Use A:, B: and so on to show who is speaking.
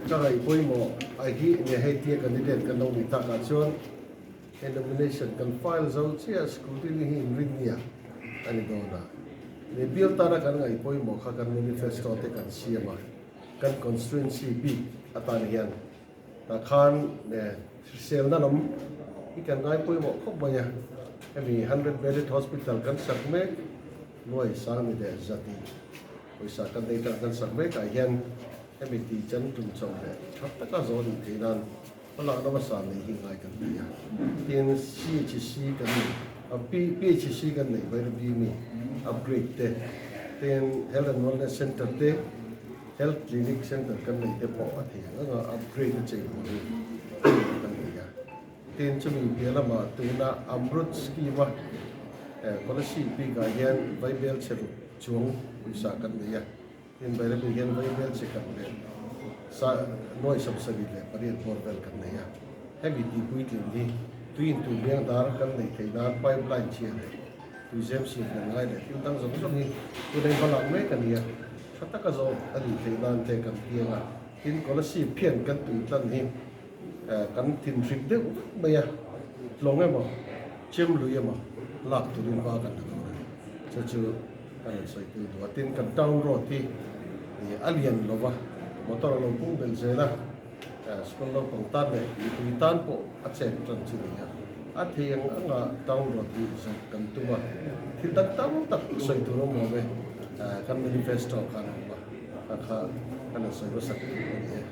A: Ka ngaih pawimawh a hi nge hei tia candidate kan lo nih takah chuan he nomination kan file zo chiah scrutiny hi inrinnia a ni dawn a. Ni bial tana kan ngaih pawimawh kha kan manifesto te kan siam a, kan constituency bik atan hian tah khan hriselna lam hi kan ngai pawimawh khawp mai a. Hemi 100 bedded hospital kan sak mek nuai sang ni leh zati pawisa kan nei tang kan sak mekah hian hemi tih chan tum chauh leh tha taka zawh a nih theih nan hmalakna hmasa neih hi ngai kan ti a. Tin, CHC kan neih a PHC kan neih Bairabi mi upgrade te, tin Health and Wellness Centre te, Health Clinic Centre kan neih te pawh a thei ang anga upgrade a chei tur hi kan ti a. Tin, chumi piah lamah tuna Amrut Scheme a policy bikah hian Vaibel chhe ruk chuang pawisa kan nei a. Tin, Bairabi hian Vaibel chhe khat leh sa nuai 78 bawr vel kan nei a. Hemi tihpuitling hi tui intur liang dar kan neih theih nan pipeline chhia leh tuizem siam kan ngai leh thil dang zawng zawng hi tunei hma lak mek a ni a. Tha taka zawh a nih theih nan te kan piang a. Tin, Kolasib hian kan tui tlan hi Kan thinhrik deuh vek mai a, tlawng emaw, chem lui emaw lak turin hma kan la dawn a ni. Chu chu kan rawn sawi pui duh a, tin kan town road hi a lian lo va, motor a lo pung belh zel a, school naupang tan leh mipui tan pawh a chet tan chu ni a, a thei ang anga town road hi zawh kan tum a, thil dang tam tak sawi tur awm lo ve, kan manifesto khan a awm a, kha kha kan rawn sawi hmasak duh a ni e.